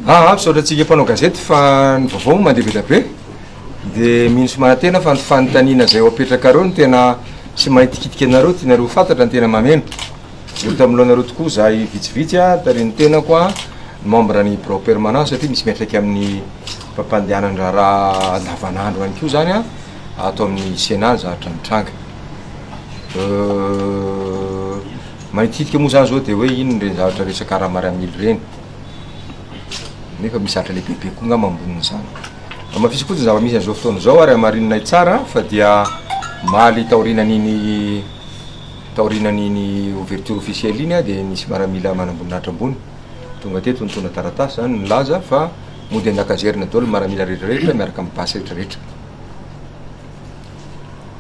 Aa misaotra antsika mpanao gazety fa ny vaovao moa mandeha be dia be de mino sy manantena fa ny fanontaniana izay ho apetrakareo no tena sy mahitikitika anareo tianareo ho fantatra ny tena mameno. Eto anoloanareo tokoa zahay vitsivitsy a, tarihin'ny tenako a, ny membre ny birao permanent satria misy miantraika amin'ny fampandehanan-draharaha andavanandro ihany koa zany a, ato amin'ny Sénat ny zavatra mitranga. Manitikitika moa zany zao de hoe inona ireny zavatra resaka ara-miaramila ireny, nefa misy zavatra lehibebe koa angamba ambonin'izany. Hamafisiko fotsiny ny zava-misy amin'izao fotoana izao ary hamarininay tsara fa dia omaly taorianan'iny taorianan'iny ouverture officielle iny dia nisy miaramila manamboninahitra ambony tonga teto nitondra taratasy zany nilaza fa mody an-dakazerina daholo ny miaramila rehetrarehetra miaraka amin'ny basy rehetrarehetra.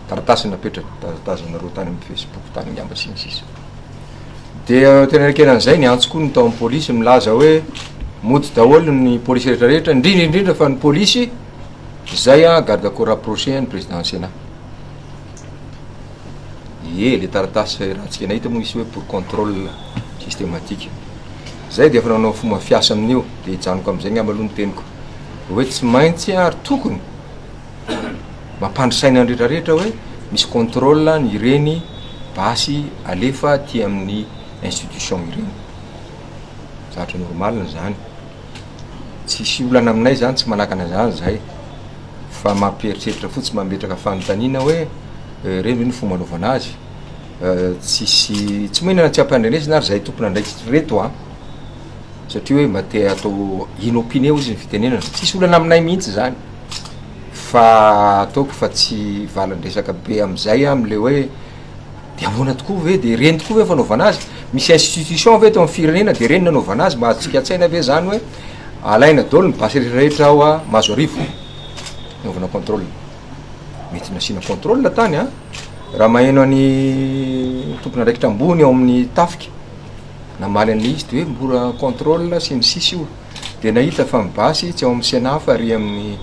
Taratasy napetraka, tazanareo tany amin'ny Facebook tany angamba sy ny sisa. Dia tena nekenan'izay ny antso koa ny tao amin'ny polisy milaza hoe mody daholo ny polisy rehetrarehetra, indrindra indrindra fa ny polisy izay a garde corps rapproché ny président Sénat. Ie, le taratasy raha tsika nahita moa misy hoe pour contrôle systématique. Zay dia efa nanao fomba fiasa amin'io, dia hijanoko amin'izay angamba aloha ny teniko. Hoe tsy maintsy ary tokony mampandry saina ny rehetra rehetra hoe misy contrôle ny ireny basy alefa aty amin'ny institution ireny. Zavatra normal zany. Tsisy olana aminay zany, tsy manakana zany zahay. Fa mampieritreritra fotsiny, mametraka fanontaniana hoe ireny ve ny fomba anaovana azy? Tsisy, tsy maninona tsy ampandrenesina ary zahay tompon'andraikitra ireto an! Satria hoe mba te atao inopiné hozy ny fitenenana, tsisy olana aminay mihitsy zany. Fa ataoko fa tsy valan-dresaka be am'zay aho am'le hoe de ahoana tokoa ve de reny tokoa ve fanaovana azy? Misy institution ve eto amin'ny firenena de reny nanaovana azy? Mba azontsika an-tsaina ve zany hoe alaina daholo ny basy rehetrarehetra ao a Mahazoarivo anaovana contrôle? Mety nasiana contrôle tany an, raha maheno an'i tompon'andraikitra ambony ao amin'ny tafika namaly an'le izy de hoe mora contrôle sy ny sisa io. Dia nahita fa ny basy tsy ao amin'ny Sénat fa ary amin'ny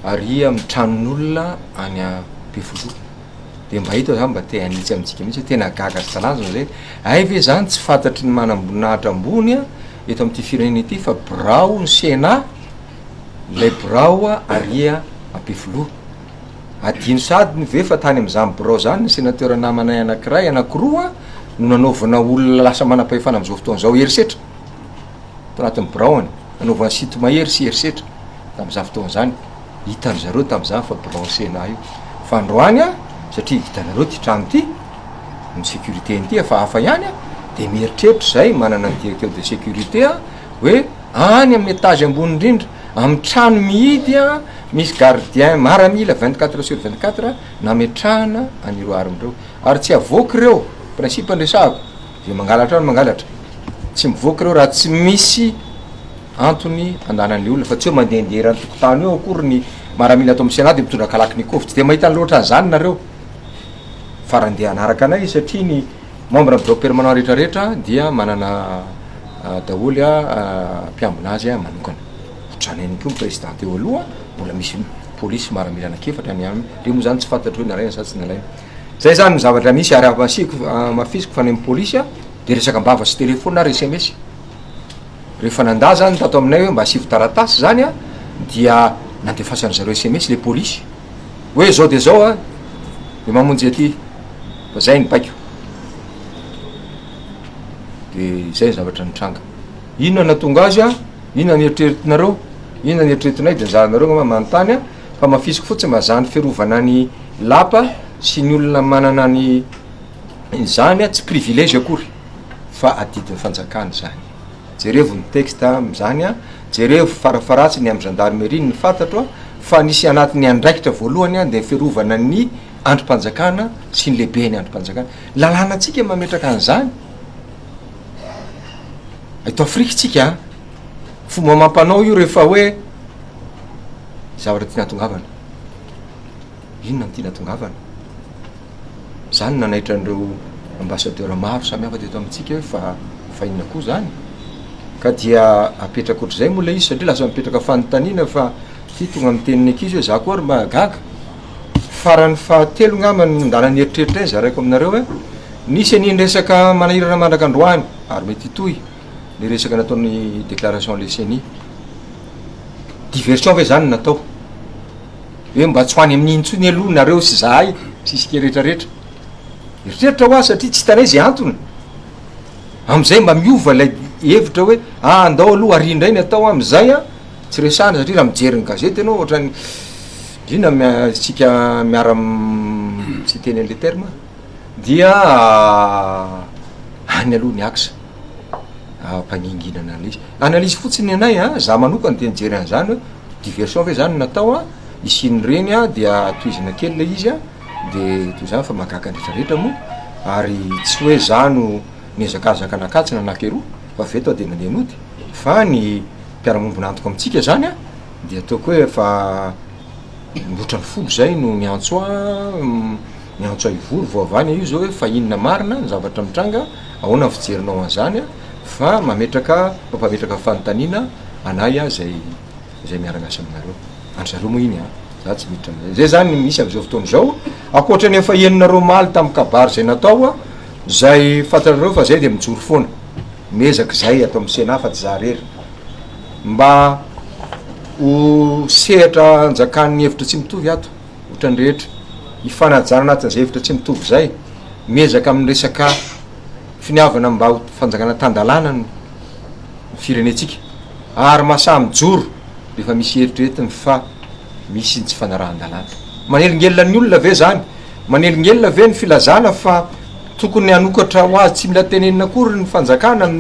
ary amin'ny tranon'olona any Ampefiloha. Dia mba eto zany mba te hanitsy amintsika mihitsy hoe tena gaga sy talanjona zay. Hay ve zany tsy fantatry ny manamboninahitra ambony eto amin'ity firenena ity fa birao ny Sénat, ilay birao ary Ampefiloha. Adino sahady ny ve fa tany amin'izany birao zany ny sénateur namanay anankiray, anankiroa no nanaovana olona lasa manam-pahefana amin'izao fotoana izao herisetra. tao anatin'ny biraony, nanaovany sinto-mahery sy herisetra tamin'izany fotoana izany. Hitan-dry zareo tamin'izany fa biraon'ny Sénat io. Fa androany, satria hitanareo ity trano ity, ny sécurité-n'ity hafahafa ihany, dia mieritreritra izay manana ny directeur de sécurité hoe any amin'ny étage ambony indrindra, amin'ny trano mihidy misy gardien maramila 24 sur 24 nametrahana an'ireo armes ireo. Ary tsy avoaka ireo, principe no resahako. Dia mangalatra any mangalatra. Tsy mivoaka ireo raha tsy misy antony andanan'ilay olona fa tsy hoe mandehandeha eran'ny tokotany eo akory ny maramila ato amin'ny Sénat dia mitondra kalachnikov. Tsy dia mahita ny loatra an'izany nareo. Fa raha andeha hanaraka anay satria ny membre ny bureau permanent rehetra rehetra dia manana daholo mpiambina azy manokana. Ohatr'izany ihany koa ny président teo aloha mbola misy polisy maramila anankiefatra any aminy. Ireo moa izany tsy fantatro hoe nalaina sa tsy nalaina. Zay zany ny zavatra misy ary amasiko amafisiko fa ny amin'ny polisy a de resaka am-bava sy telephone ary sms. Rehefa nandà zany tato aminay hoe mba asivo taratasy zany a dia nandefasan-dry zareo sms le polisy hoe zao de zao a de mamonjy aty fa zay ny baiko. De zay ny zavatra nitranga. Inona nahatonga azy a? Inona ny eritreretinareo? Inona ny eritreretinay? De anjaranareo angamba manontany a. Fa hamafisiko fotsiny mba zany fiarovana ny lapa sy ny olona manana ny izany tsy privilège akory fa adidin'ny fanjakana izany. Jerevo ny texte amin'izany an, jerevo farafaharatsiny amin'ny gendarmerie ny fantatro fa nisy anatin'ny andraikitra voalohany dia ny fiarovana ny andrim-panjakana sy ny lehiben'ny andrim-panjakana. Lalànantsika mametraka an'izany. Eto Afrika tsika an, fomba amam-panao io rehefa hoe zavatra tiana hatongavana. Inona no tiana hatongavana? Zany no nanaitra an'ireo ambassadeur maro samihafa teto amintsika hoe fa fa inona koa zany? Ka dia apetraka ohatr'izay moa ilay izy satria lasa mipetraka fanontaniana fa ty tonga amin'ny tenin'ny ankizy hoe za koa ary mba gaga. Farany fahatelo ngamba no ndana nieritreritra iny zaraiko aminareo hoe nisy an'iny resaka manahirana mandraka androany ary mety hitohy ny resaka nataon'ny déclaration le CENI. Diversion ve zany no natao? Hoe mba tsy ho any amin'iny intsony aloha nareo sy zahay sy isika rehetra rehetra. Eritreritra hoa satria tsy hitanay izay antony. Amin'izay mba miova ilay hevitra hoe ah andao aloha ary indray ny atao amin'izay an, tsy resahana satria raha mijery ny gazety ianao ohatran'ny indrindra isika miara tsy hiteny an'ilay terme dia any aloha ny axe ampanginginana an'ilay izy. Analyse fotsiny ny anay an, za manokana dia nijery an'izany hoe diversion ve zany no natao an, hisian'ireny an dia tohizana kely ilay izy an. De toy izany fa mahagaga ny rehetra rehetra moa ary tsy hoe za no nihazakazaka nakatsy na nakeroa fa avy eto aho de nandeha nody fa ny mpiara-miombona antoka amintsika zany an de ataoko hoe efa mihoatra ny folo zay no niantso ahy niantso ahy hivory vao avy any io zao hoe fa inona marina ny zavatra mitranga ahoana ny fijerinao an'izany an fa mametraka mampametraka fanontaniana anay aho zay izay miara-miasa aminareo. An-dry zareo moa iny an! Za tsy miditra amin'izay. Zay zany ny misy amin'izao fotoana izao. Ankoatra ny efa henonareo omaly tamin'ny kabary izay natao, izay fantatrareo fa zay dia mijoro foana. Miezaka izay ato amin'ny Sénat fa tsy za irery. Mba ho sehatra anjakan'ny hevitra tsy mitovy ato, ohatran'ny rehetra. Hifanajana anatin'izay hevitra tsy mitovy izay. Miezaka amin'ny resaka finiavana mba ho fanjakana tan-dalàna ny firenentsika ary mahasahy mijoro rehefa misy eritreretiny fa misy ny tsy fanarahan-dalàna. Manelingelina ny olona ve izany? Manelingelina ve ny filazana fa tokony hanokatra ho azy tsy mila tenenina akory ny fanjakana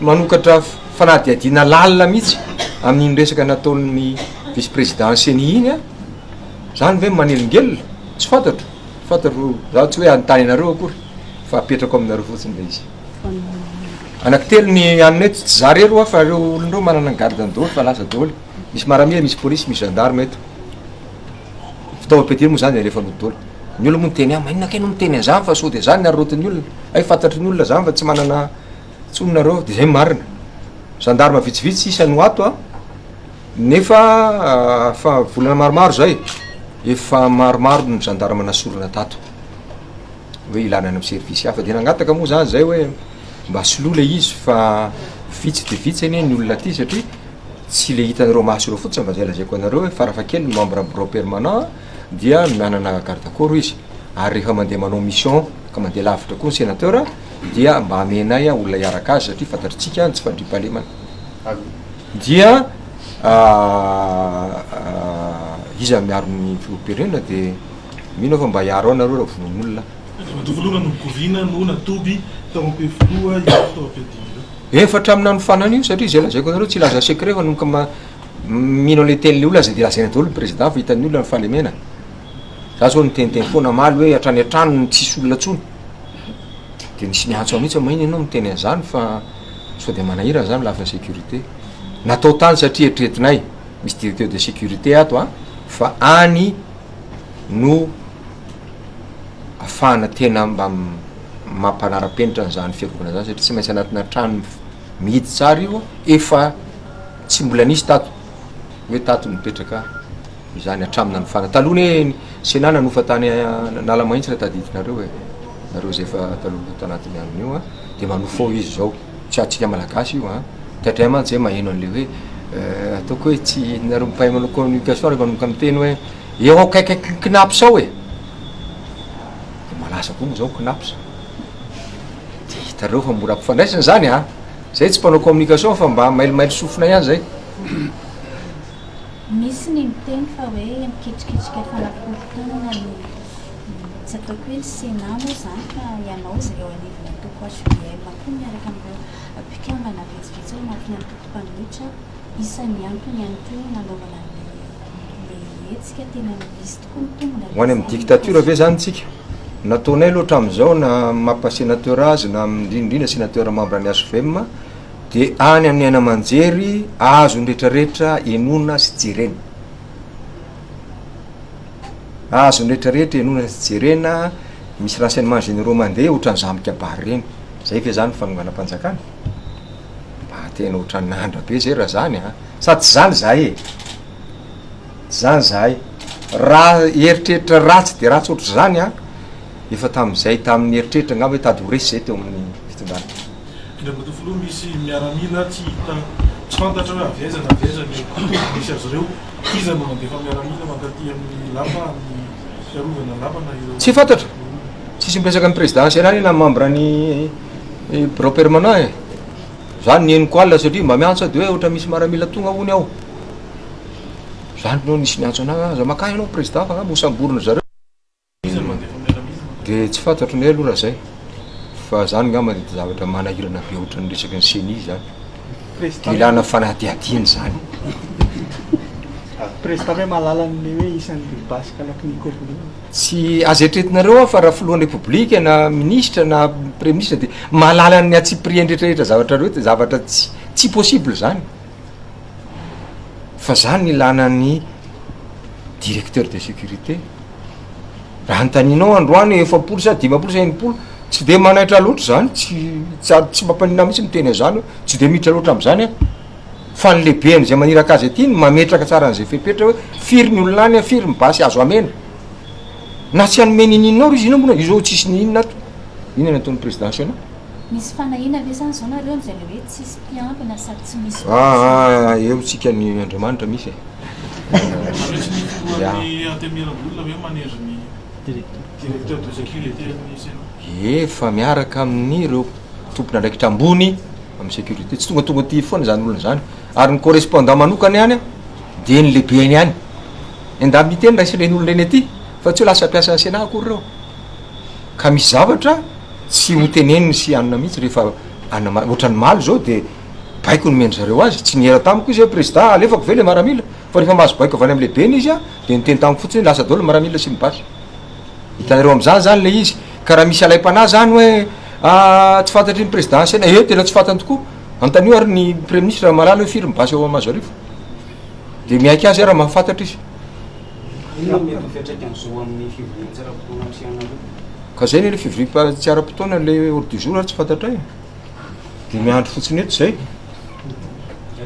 manokatra fanadihadiana lalina mihitsy amin'iny resaka nataon'ny vice président ceni iny an? Izany ve manelingelina? Tsy fantatro, tsy fantatro, za tsy hoe hanontany anareo akory fa apetrako aminareo fotsiny ilay izy. Anaky telo ny anona eto, tsy za rery hoa fa reo olona reo manana ny garde ny daholo fa lasa daholo, misy maramila, misy polisy, misy gendarme eto, fitaovam-piadiana moa zany de alefa nody daholo, ny olona moa miteny ahy maninona kay enao miteny an'zany fa sao de zany ny araraotin'ny olona, hay fantatry ny olona zany fa tsy manana tsony nareo, de zay ny marina, gendarme vitsivitsy sisa no ato an, nefa fa volana maromaro zay efa maromaro ny gendarme nasorina tato. hoe ilana any amin'ny service hafa de nangataka moa zany zay hoe mba soloa le izy fa vitsy de vitsy anie ny olona aty satria tsy le hitanareo maso ireo fotsiny fa zay lazaiko anareo hoe farafahakeliny membre bureau permanent dia manana garde corps izy ary rehefa mandeha manao mission ka mandeha lavitra koa ny sénateur dia mba amenay olona hiaraka azy satria fantatritsika ny tsy fandriampahalemana dia iza miaro ny filoham-pirenena de Mino aho fa mba hiaro ahy nareo raha vonoin'olona. Andriamatoa Filoha, nanomboka oviana no natoby tao Ampefiloha ireo fitaovam-piadiana ireo? Efa hatramin'ny nanofanana io satria izay lazaiko anareo tsy hilaza secret fa nanomboka ma- mino an'ilay tenin'ilay olona aza dia lazaina daholo ny président fa hitan'ny olona ny fahalemena. Za zao niteniteny foana omaly hoe hatrany an-trano no tsisy olona intsony. Dia nisy niantso ahy mihitsy hoe maninona ianao miteny an'izany fa sao dia manahirana izany lafiny sécurité. Natao tany satria eritreretinay misy directeur de sécurité ato an, fa any no afahana tena mba mampanara-penitra an'izany fiarovana zany satria tsy maintsy anatina trano mihidy tsara io efa tsy mbola nisy tato hoe tato nipetraka izany hatramin'ny nanofana taloha ne ny Sénat nanofa tany Analamahitsy raha tadidinareo e nareo zay efa taloha tanatin'ny alina io a de manofa ao izy zao tsy antsika malagasy io a indraindray mantsy zay maheno an'le hoe ataoko hoe tsy nareo mpahay manao communication rehefa manomboka miteny hoe eo akaikaiky CNaPS ao e de malaza koa moa zao CNaPS de hitanareo fa mora ampifandraisana zany a zay tsy mpanao communication fa mba mailomailo sofina ihany zay. Misy ny miteny fa hoe miketriketrika fanakorontanana ny tsy ataoko hoe ny Sénat moa izany fa ianao izay eo anivon'ny antoko HVM koa miaraka amin'ireo mpikambana vitsivitsy ao anatin'ny antoko mpanohitra. Isan'ny antony ihany koa nanaovana an'ilay hetsika tena misy tokoa ny tombony Ho any amin'ny dictature ve zany tsika? Nataonay aloha hatramin'izao na amin'ny maha sénateur azy na indrindra indrindra sénateur membre ny HVM dia any amin'ny haino aman-jery azon'ny rehetrarehetra henoina sy jerena. Azon'ny rehetrarehetra henoina sy jerena, misy renseignements généraux mandeha ohatran'ny za mikabary ireny. Zay ve zany fanonganam-panjakana? Mba tena ohatran'ny nandra be zay raha zany a! Sady tsy zany zahay e! Tsy zany zahay. Raha eritreritra ratsy de ratsy ohatr'izany a, efa tamin'izay tamin'ny eritreritra angamba hoe tady ho resy zay teo amin'ny fitondrana. Andriamatoa Filoha, misy miaramila tsy hita, tsy fantatra hoe avy aiza na avy aiza ny toby misy azy ireo. Iza no mandefa miaramila mankaty amin'ny lapa amin'ny fiarovana ny lapa na ireo. Tsy fantatra. Tsisy miresaka amin'ny président Sénat anie na membre ny bureau permanent e. Zany ny henoko alina satria mba miantso aho de hoe ohatra misy maramila tonga hono ao. Zany no nisy niantso anah, aza makà ianao président fa angamba ho samborina zareo. De tsy fantatro ndray aloha raha zay fa zany ngamba de zavatra manahirana be ohatran'ny resaky ny ceni zany. Ilana fanadihadiana zany. Président ve mahalala ny hoe isan'ny basy kalachnikov ireo? Tsy azo eritreretinareo aho fa raha filohan'ny repoblika na minisitra na premier ministre de mahalala ny antsipiriany rehetrarehetra zavatra reo de zavatra tsy tsy possible zany. Fa zany ilana ny directeur de sécurité. Raha anontanianao androany 40 sa 50 sa 60, tsy de manaitra loatra zany, tsy tsy ary tsy mampaninona mihitsy miteny an'zany hoe tsy de miditra loatra am'zany aho. Fa ny lehibeny zay maniraka azy aty no mametraka tsara an'zay fepetra hoe firy ny olona any, firy ny basy azo amena. Na tsy hanome ninininao ry izy iny moa, io zao tsisy nininona ato. Inona no ataon'ny président Sénat? Misy fanahiana ve zany zao nareo am'zay le hoe tsisy mpiambina sady tsy misy basy? Aa eo tsika ny Andriamanitra misy e. Misy ny filohan'ny Antenimierandoholona ve manendry ny directeur de sécurité amin'ny Sénat? Efa miaraka amin'ireo tompon'andraikitra ambony amin'ny sécurité. Tsy tongatonga aty foana izany olona izany. Ary ny correspondant manokana ihany dia ny lehibeny ihany. Indemnité no raisin'ireny olona ireny aty fa tsy hoe lasa mpiasan'ny Sénat akory ireo. Ka misy zavatra tsy ho teneniny sy hanina mihitsy rehefa hanina, ohatran'ny omaly izao dia Baiko nomen-dry zareo azy, tsy niera tamiko izy hoe président alefako ve le maramila, fa rehefa mahazo baiko avy any amin'ny lehibeny izy dia niteny tamiko fotsiny hoe lasa daholo ny maramila sy ny basy. Hitanareo amin'izany zany le izy, ka raha misy alaim-panahy zany hoe tsy fantatry ny président Sénat, eh tena tsy fantany tokoa, anontanio ary ny premier ministre raha mahalala hoe firy ny basy ao Mahazoarivo, dia miaiky azy aho raha mahafantatra izy. Inona no mety ho fiantraikan'izao amin'ny fivoriana tsy ara-potoana amin'ny Sénat-nareo? Ka zay anie le fivoriam-pa tsy ara-potoana le ordre du jour ary tsy fantatray. De miandry fotsiny eto zay.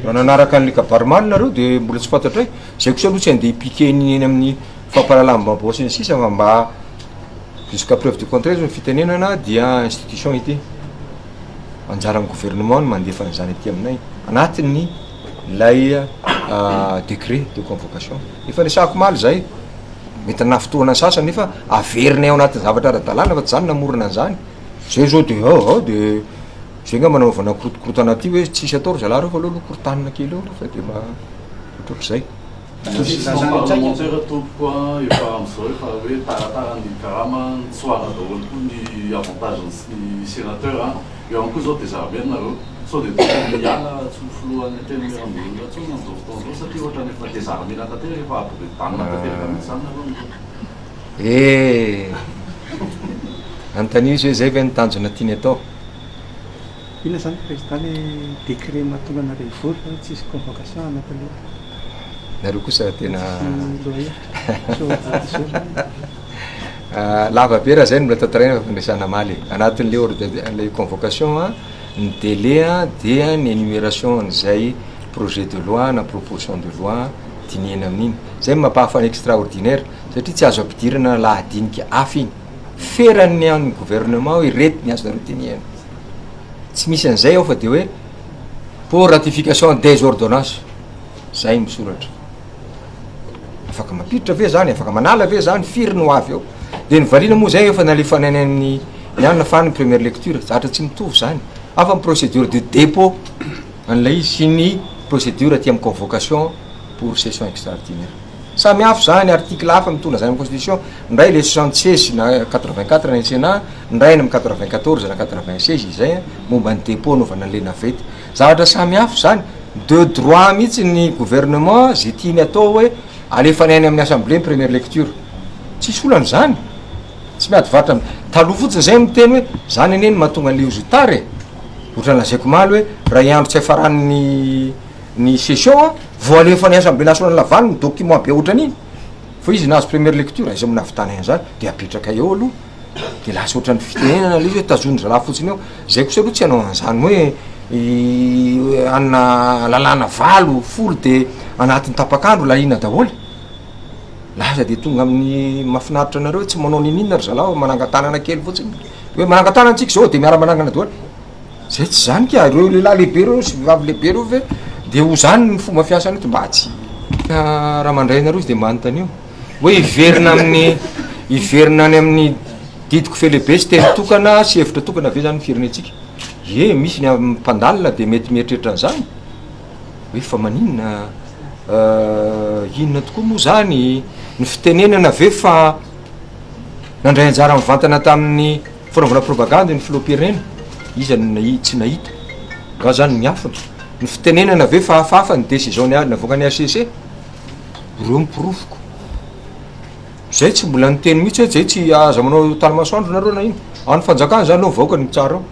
Raha nanaraka an'le kabary omaly nareo de mbola tsy fantatray. Zay kosa aloha tsy andeha hi-piquer ny eny amin'ny fampahalalam-baovao sy ny sisa fa mba jusqu'à preuve du contraire ny fitenenana dia institution ity. Anjaran'ny gouvernement ny mandefa an'izany aty aminay anatin'ny ilay décret de convocation. Efa resahako omaly zay. Mety nanafintohina ny sasany nefa averinay ao anatin'ny zavatra ara-dalàna fa tsy zany namorona an'izany. Zay zao de ao ao de zay ngamba nanaovana korotokorotana aty hoe tsisy atao ry zalahy reo fa aleo aloha korotanina kely eo aloha fa de mba ohatrohatr'izay. Assistant parlementaire tompoko a, efa amin'izao efa hoe taratara ny karama, nitsoahana daholo koa ny avantage ny sénateur a, eo ihany koa izao désarmer nareo, sao dia tokony hiala tsy ho filohan'ny antenimierandoholona intsony amin'izao fotoana izao satria ohatran'ny efa désarmer-na tanteraka, efa aboredanina tanteraka mihitsy izany nareo amin'izao. Eh! Anontanio izy hoe zay ve ny tanjona tiany atao? Inona zany président le décret mahatonga anareo hivory fa hoe tsisy convocation anatin'le Nareo kosa tena tsisy lohahevitra tsy ordre du jour zany. Lava be raha zay no mbola tantaraina fa fandresana hamaly e. Anatin'le ordre le convocation an, ny délai an dia ny énumération an'izay projet de loi na proposition de loi dinihina amin'iny. Zay no mampahafa ny extraordinaire satria tsy azo ampidirana lahadinika hafa iny. Ferany an'ny gouvernement hoe ireto ny azonareo dinihina. Tsy misy an'izay ao fa dia hoe pour ratification des ordonnances. Zay misoratra. Afaka mampiditra ve zany? Afaka manala ve zany? Firy no avy eo? Dia ny valiana moa zay efa nalefanay any amin'ny ny anona fa ny première lecture. Zavatra tsy mitovy zany. Hafa ny procédure de dépôt an'ilay izy sy ny procédure aty amin'ny convocation pour session extraordinaire. Samy hafa zany, article hafa mitondra zany amin'ny constitution, ndray le 76 na 84 ny Sénat, ndray any amin'ny 94 na 96 izay momba ny dépôt anaovana an'ilay navette. Zavatra samy hafa zany, de droit mihitsy ny gouvernement zay tiany atao hoe alefany any amin'ny assemblée ny première lecture. Tsisy olana zany, tsy miady varotra am-, taloha fotsiny zay miteny hoe zany anie no mahatonga an'le ozy ho tara e, ohatran'ny lazaiko omaly hoe ray andro tsy hiafaran'ny ny session an, vao alefan'ny assemblée nationale avy ny document be ohatran'iny, fa izy nahazo première lecture, aiza moa nahavitana an'izany, de apetraka eo aloha, de lasa ohatran'ny fitenenana le izy hoe tazonin-dry zalahy fotsiny eo, zay kosa aloha tsy hanao an'izany hoe hanana lalàna valo, folo de anatin'ny tapak'andro laniana daholo, lasa de tonga amin'ny mahafinaritra anareo hoe tsy manao n'inon'inona ry zalahy fa manangan-tanana kely fotsiny, hoe manangan-tanana tsika zao de miara-manangana daholo. Zay tsy zany ka, ireo lehilahy lehibe ireo sy vehivavy lehibe ireo ve. De ho zany ny fomba fiasana eto mba tsy. Raha mandray anareo izy de mba anontanio hoe hiverina amin'ny hiverina any amin'ny didiko fe lehibe sy teny tokana sy hevitra tokana ve zany ny firenentsika? Ie, misy ny mpandalina de mety mieritreritra an'izany hoe fa maninona inona tokoa moa zany ny fitenenana ve fa nandray anjara mivantana tamin'ny fanaovana propagandy ny filoham-pirenena? Iza no tsy nahita? Nga zany miafina? Ny fitenenana ve fa hafahafa ny décision navoakan'ny HCC? Ireo ny porofoko. Zay tsy mbola niteny mihitsy hoe zay tsy aza manao tany masoandro nareo na ino. Any fanjakana zany aloha vahoaka no mitsara ao.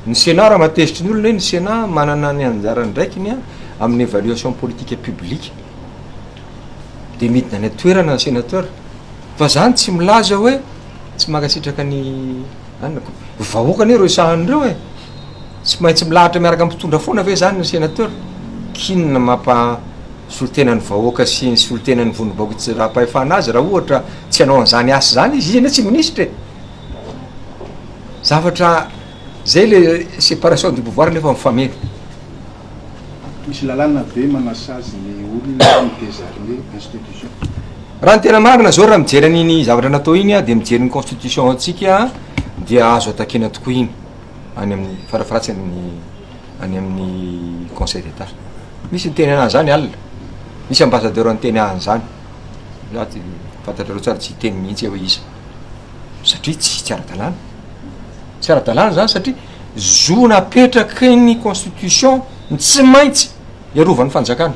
Ny Sénat raha mahatezitry ny olona ny Sénat manana ny anjara andraikiny amin'ny évaluation politique publique. De midina any an-toerana ny sénateur. Fa zany tsy milaza hoe tsy mankasitraka ny anona ko. Vahoaka anie resahana ireo e. Tsy maintsy milahatra miaraka amin'ny mpitondra foana ve zany ny sénateur? K'inona mampa solontenan'ny vahoaka sy ny solontenan'ny vondrom-bahoaka tsy raha-pahefana azy raha ohatra tsy hanao an'izany asa izany izy, izy anie tsy minisitra e! Zavatra zay le séparation du pouvoir nefa mifameno. Misy lalàna ve manasazy ny olona mi-désarmer institution? Raha ny tena marina zao raha mijery an'iny zavatra natao iny aho dia mijery ny constitution antsika dia azo attaquer-na tokoa iny any amin'ny farafaharatsiny amin'ny any amin'ny conseil d'etat. Misy niteny anahy zany alina, misy ambassadeur niteny ahy an'izany, za tsy fantatrareo tsara tsy hiteny mihitsy aho hoe iza, satria tsy tsy ara-dalàna, tsy ara-dalàna zany satria zo napetraky ny constitution ny tsy maintsy iarovan'ny fanjakana,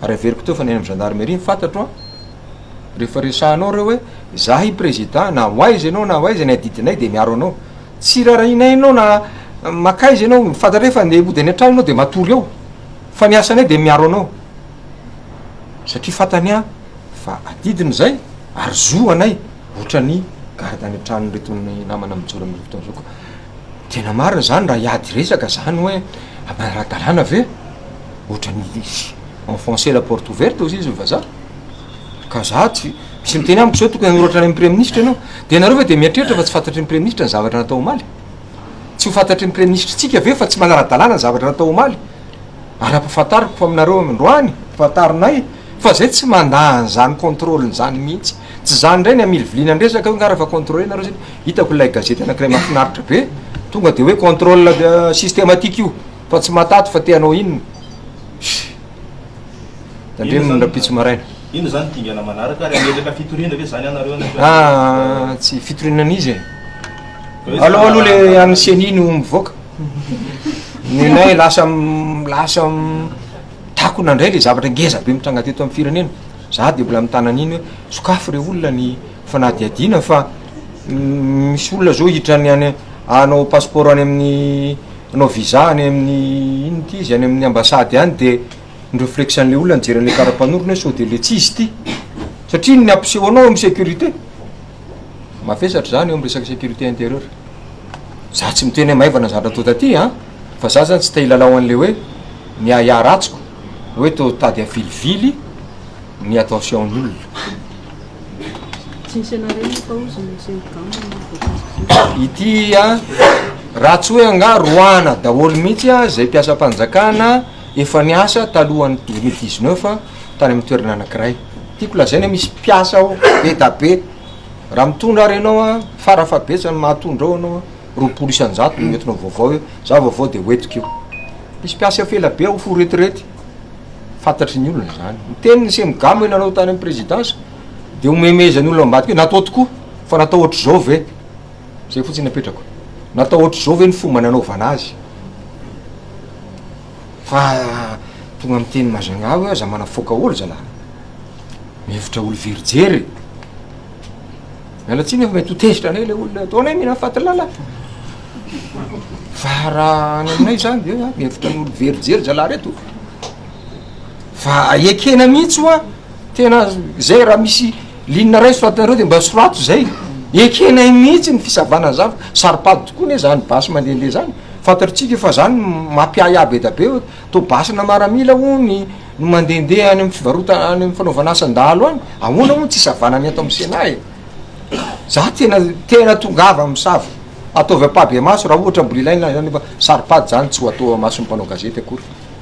ary averiko teo fa ny any amin'ny gendarmerie ny fantatro an, rehefa resahanao reo hoe zahay président na ho aiza ianao na ho aiza ny adidinay de miaro anao, Tsy rarahianay ianao na makaiza ianao, fantatray fa andeha hody any an-trano ianao dia matory ao, fa ny asanay dia miaro anao, satria fantany aho fa adidiny izay ary zo anay, ohatran'ny garde any an-tranon'ireto namana mijoro amin'izao fotoana izao ka tena marina izany raha hiady resaka izany hoe manara-dalàna ve, ohatran'ny enfoncer la porte ouverte hozy izy ny vazaha. Ka za tsy, misy miteny amiko zao tokony hanoratra any amin'ny praiminisitra ianao, de nareo ve de mieritreritra fa tsy fantatry ny praiminisitra ny zavatra natao omaly? Tsy ho fantatry ny praiminisitrintsika ve fa tsy manara-dalàna ny zavatra natao omaly? Ary ampahafantariko fa aminareo androany, ampahafantarinay fa zay tsy mandà an'izany contrôle izany mihitsy, tsy zany indray ny hamiliviliana ny resaka hoe nga rehefa contrôler nareo zay, hitako ilay gazety anakiray mahafinaritra be, tonga de hoe contrôle systématique io fa tsy mahataty fa te hanao inona? Tandremo ny rahampitso maraina. Inona izany dingana manaraka ary hametraka fitoriana ve izany ianareo any an-toerana? Ah, tsy fitoriana an'iza e. Aleo aloha le an'ny CENI no mivoaka. Nenay lasa lasa takona indray le zavatra ngeza be mitranga teto amin'ny firenena. Za de mbola mitana an'iny hoe sokafy re olona ny fanadihadiana fa misy olona zao hiditra any any hanao passeport any amin'ny hanao visa any amin'ny inona ty izy any amin'ny ambassade any de ny reflexe an'le olona nijery an'le karapanorona hoe sao de le tsy izy ity satria ny ampiseho anao amin'ny sécurité mavesatra zany eo amin'ny resaka sécurité intérieure za tsy miteny hoe maivana zavatra atao taty an fa za zany tsy te hilalao an'le hoe ny ahiahy ratsiko hoe to tady avilivily ny attention ny olona Tsy misy anareo nefa ozy ny Sénégal no voakasika. Ity a, raha tsy hoe angaha roahana daholo mihitsy a zay mpiasam-panjakana efa niasa talohan'ny 2019 tany amin'ny toerana anankiray. Tiako lazaina misy mpiasa ao be da be, raha mitondra ary ianao a, farafahabetsany mahatondra ao ianao a, 20% no entinao vaovao eo, za vaovao de hoentiko io. Misy mpiasa efa ela be ao fo retirety, fantatry ny olona zany. Niteny ny Cemgam hoe nanao tany amin'ny présidence, de omemezan'ny olona ambadika eo, natao tokoa, fa natao ohatr'izao ve? Zay fotsiny apetrako. Natao ohatr'izao ve ny fomba nanaovana azy? Fa tonga miteny mazanga hoe aza manafoaka olo zalahy. Mihevitra olo very jery. Miala tsiny fa mety ho tezitra anay le olona ataonay mihina faty lala. Fa raha any aminay zany de mihevitra ny olo very jery zalahy reto. Fa ekena mihitsy hoa tena zay raha misy ligne ray soratanareo de mba sorato zay. Ekenay mihitsy ny fisavana ny zavatra. Saropady tokoa anie zany basy mandehandeha zany. Fantatritsika fa zany mampiahiahy be da be hoe toa basina maramila hono no mandehandeha any amin'ny fivarotana any amin'ny fanaovana asan-dahalo any. Ahoana hono tsy hisavana ny ato amin'ny Sénat e? Za tena tena tongava misava. Ataovy ampahibemaso raha ohatra mbola ilaina zany fa saropady zany tsy ho atao amason'ny mpanao gazety akory.